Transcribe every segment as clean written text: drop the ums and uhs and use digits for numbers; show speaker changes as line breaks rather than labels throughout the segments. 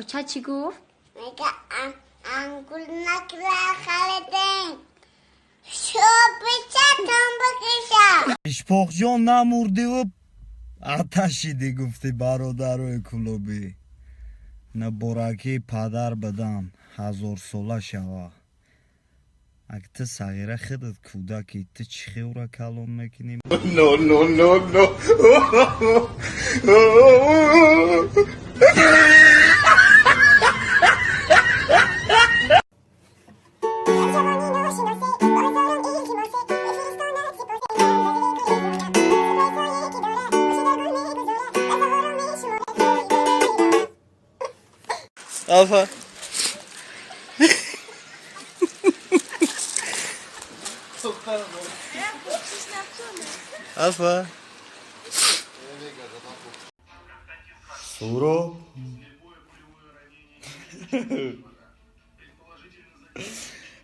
Куча чӣ гуфт?
Мега ангур накра харидем. Шӯбичатон бикишам.
Ишпоқҷон, намурдиву аташиди, гуфти бародарои клубӣ. Наборакии падар бидан, ҳазорсола шава. Ак ту сағира худат кӯдаки, ту чӣ хевра калон мекунӣ?
No, no, no, no.
Алфа. Алфа. Суро.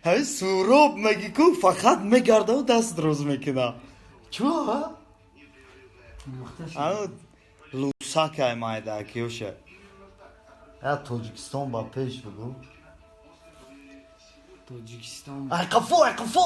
Ҳамин Суроб меги ку, фақат мегардаву даст дроз мекуна. Чӯ? Лусакай майдакиёша. Я Тоҷикистон ба пеш бугу.
Тоҷикистон.
Ай қафо, ай қафо.